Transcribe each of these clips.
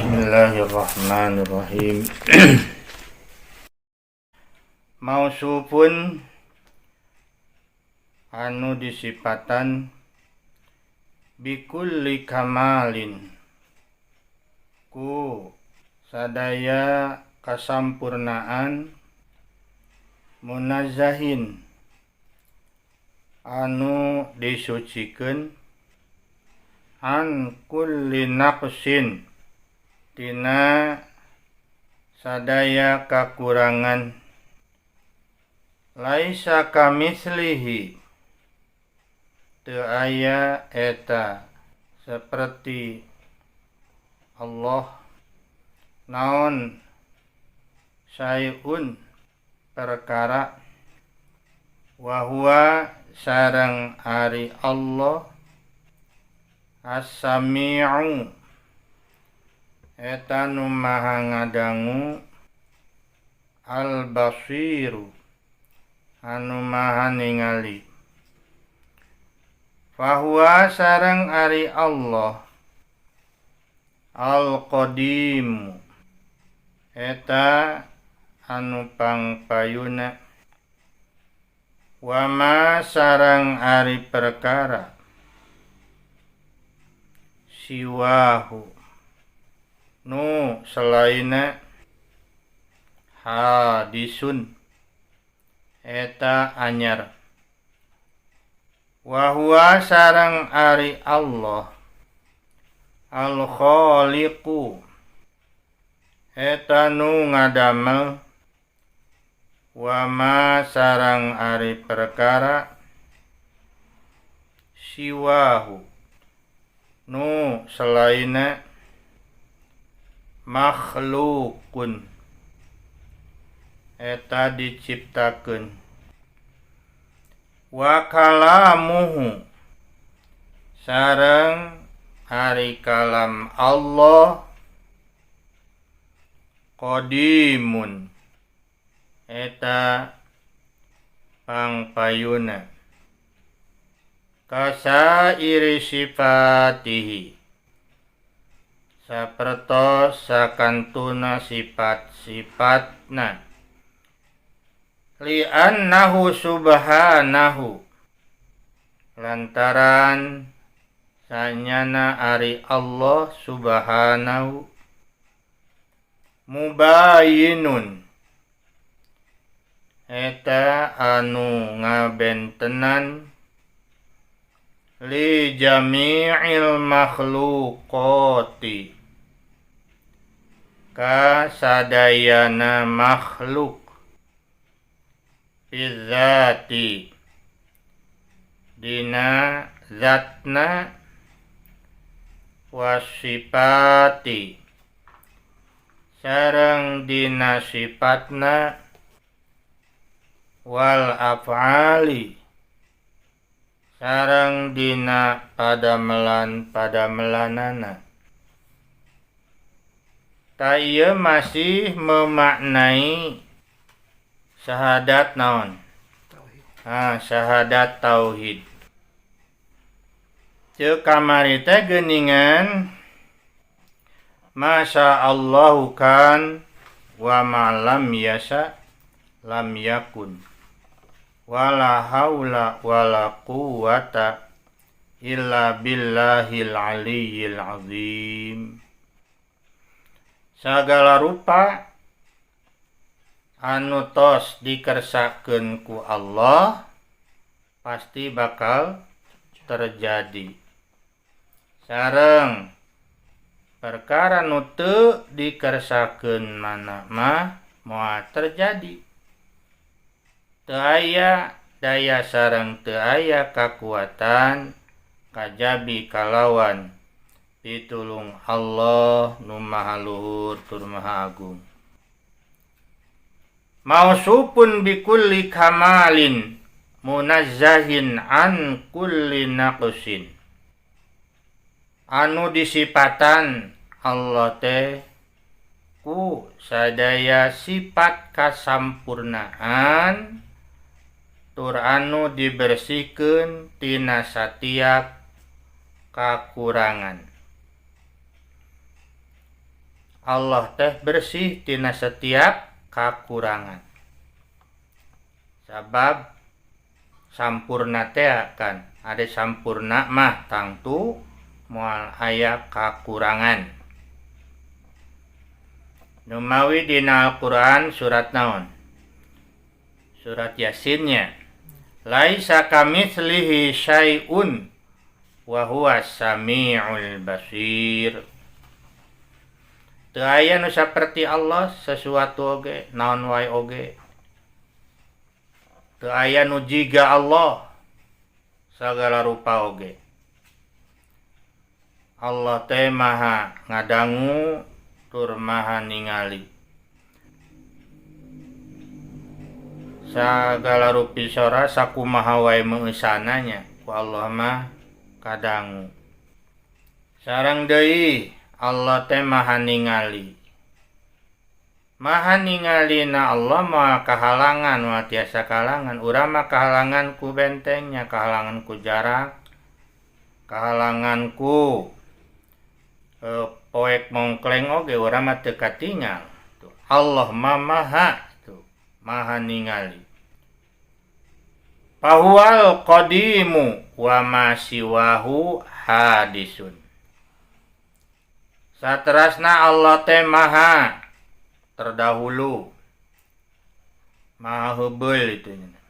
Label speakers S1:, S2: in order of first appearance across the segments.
S1: Bismillahirrahmanirrahim. Mausufun anu disipatan bikulli kamalin ku sadaya kasampurnaan, munazzahin anu disucikeun, an kulli naqsin tina sadaya kakurangan, laisa kamislihi teu aya eta seperti Allah naon syai'un perkara, wa huwa sareng ari Allah as-sami'u eta nu maha ngadangu, al-basiru anu maha ningali. Fahuwa sareng ari Allah al-qadimu eta anu pangpayuna, wama sareng ari perkara siwahu nu selaina hadisun eta anyar, wa huwa sareng ari Allah al-khaliqu eta nu ngadamel, wama sareng ari perkara siwahu nu selaina makhlukun eta diciptakeun, wa kalamuhu sareng ari kalam Allah qadimun eta pangpayuna kasairi sifatihi sapertos sakantuna sifat-sifatna, li'annahu subhanahu lantaran sanyana ari Allah subhanahu mubayinun eta anu ngabentenan li jami'il makhluqati ka sadayana makhluk bizzati dina zatna wasifati sareng dina sifatna wal af'ali sareng dina padamelan padamelanana. Ta ieu masih memaknai syahadat naon? Syahadat tauhid. Ceuk kamari teh geuningan masya Allahu kan wa ma lam yasha lam yakun wala haula wala quwata illa billahil aliyyil azim. Sagala rupa anu tos dikersakeun ku Allah pasti bakal terjadi. Sareng perkara nu teu dikersakeun mana mah moal terjadi. Teu aya daya sareng teu aya kakuatan kajabi kalawan pitulung Allah nu maha luhur tur maha agung. Mausufun bikulli kamalin munazzahin an kulli naqsin. Anu disipatan Allah teh ku sadaya sifat kasampurnaan tur anu dibersihkeun tina satiap kakurangan. Allah teh bersih tina setiap kakurangan. Sabab sampurna teh kan ada sampurna mah tangtu moal aya kakurangan. Numawi dina Al-Qur'an surat naon? Surat Yasinnya. Laisa kamitslihi syai'un wa huwas samiul basir. Teu aya nu saperti Allah sesuatu oge, naon wae oge. Teu aya nu jiga Allah sagala rupa oge. Allah teh maha ngadangu tur maha ningali. Sagala rupi sora sakumaha wae meusananya ku Allah mah kadangu. Sareng deui Allah teh maha ningali. Maha ningalina Allah moal kahalangan, moal tiasa kahalangan. Urang mah kahalangan ku bentengnya, kahalangan ku jarak, kahalangan ku poek mongkleng oge urang mah teu katingal. Tuh. Allah mah maha, tuh, maha ningali. Fahuwal qadimu wa ma siwahu hadisun. Saterasna Allah teh maha terdahulu, maha heubeul itu nya.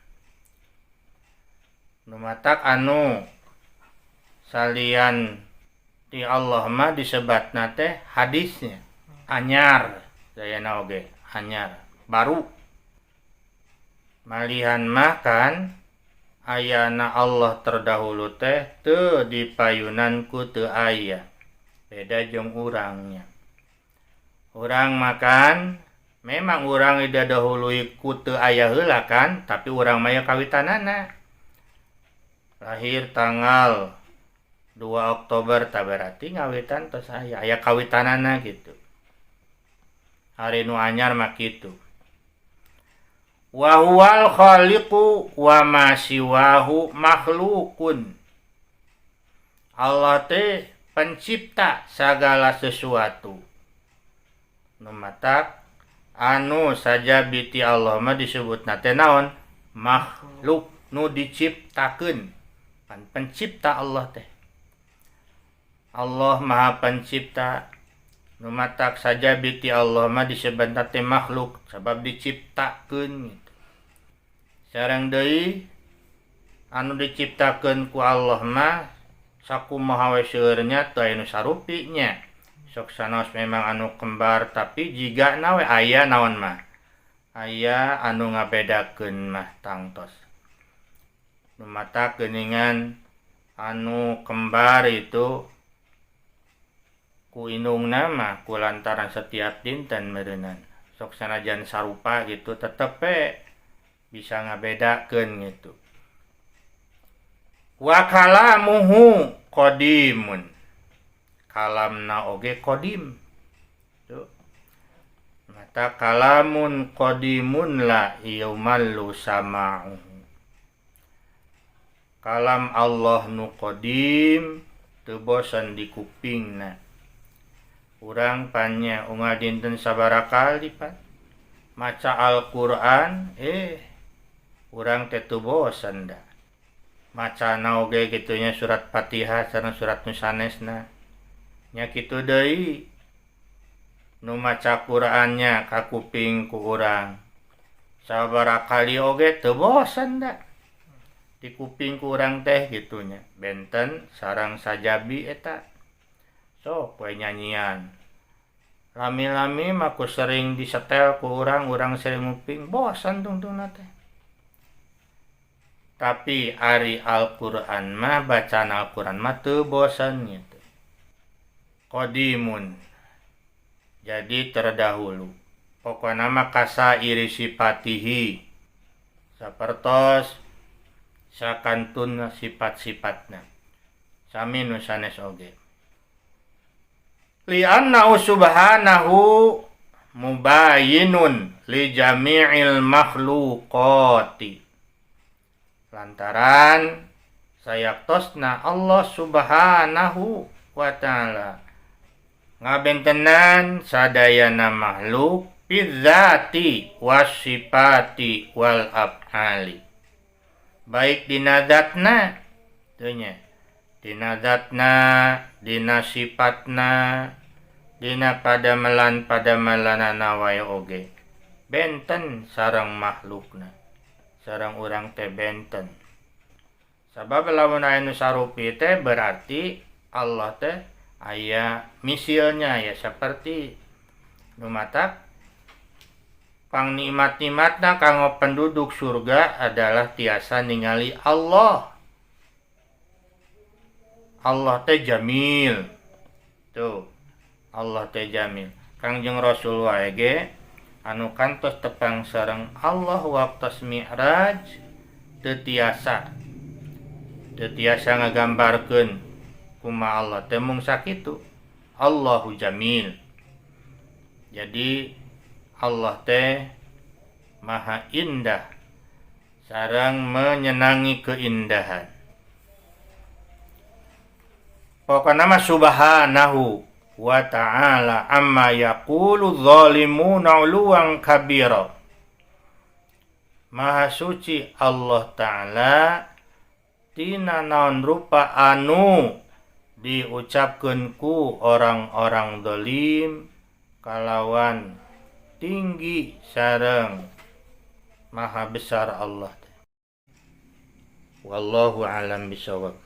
S1: Nu matak anu salian ti Allah mah disebatna teh hadisnya anyar, dayana oge anyar baru. Malihan mah kan ayana Allah terdahulu teh teu dipayunan ku teu aya, beda jeung urangnya. Urang makan memang urang didahului ku teu aya heula kan, tapi urang mah aya kawitanana. Lahir tanggal 2 Oktober tah berarti ngawitan tos aya, aya kawitanana gitu. Ari nu anyar mah kitu. Wa huwal khaliqu wa ma siwahu makhluqun. Allah teh pencipta sagala sesuatu. Nu matak anu sajabi ti Allah mah disebutna teh naon? Makhluk nu diciptakeun. Pan pencipta Allah teh. Allah Maha Pencipta. Nu matak sajabi ti Allah mah disebutna teh makhluk sabab diciptakeun gitu. Sareng deui anu diciptakeun ku Allah mah sakumaha we seueurnya teu aya nu sarupi nya. Sok sanaos memang anu kembar tapi jigana we aya naon mah. Aya anu ngabedakeun mah tangtos. Nu matak geuningan anu kembar itu ku indungna mah ku lantaran setiap dinten meureunnan. Sok sanajan sarupa gitu tetep we bisa ngabedakeun gitu. Wa kalamuhu qadimun. Kalamna oge qadim. Tuh. Mata kalamun qadimun la yumallu sama'uhu. Kalam Allah nu qadim teu bosan di kupingna. Urang pannya unggal dinten sabaraha kali pan maca Al-Qur'an urang teh teu bosan da. Macana oge kitu nya surat Fatihah sareng surat nu sanesna. Nya kitu deui nu maca Qur'annya ka kuping ku urang. Sabaraha kali oge teu bosan da. Di kuping ku urang teh kitu nya. Benten sareng sajabi eta. Sok we nyanyian. Lami-lami mah ku sering disetel ku urang, urang sering nguping, bosan tungtungna teh. Tapi ari Al-Qur'an mah bacaan Al-Qur'an mah teu bosan gitu. Qadimun. Jadi terdahulu. Pokona mah kasairi sifatihi. Sapertos sakantun sifat-sifatna. Sami nu sanes oge. Li'annahu subhanahu mubayinun li jami'il makhluqati. Lantaran sayaktosna Allah subhanahu wa ta'ala Ngabentenan sadayana makhluk fidzati wasifati wal af'ali, baik dina zatna teu nya, dina zatna, dina sifatna, dina padamelan padamelanana wae oge benten sareng makhlukna, sareng urang teh benten. Sabab lamun aya nu sarupi teh berarti Allah teh aya misilnya ya, seperti nu matak pangnikmat-nikmatna kanggo penduduk surga adalah tiasa ningali Allah. Allah teh jamil tuh, Allah teh jamil. Kangjeng Rasul wae ge anu kantos tepang sareng Allah waktos Mi'raj teu tiasa ngagambarkeun kumaha Allah teh, mung sakitu, Allahu jamil. Jadi Allah teh maha indah sareng menyenangi keindahan. Pokokna mah subhanahu wa ta'ala amma yaqulu zalimuna 'uluwan kabira. Maha suci Allah Ta'ala tina naon rupa anu diucapkeun ku orang-orang zalim, kalawan tinggi sareng maha besar Allah. Wallahu alam bisawab.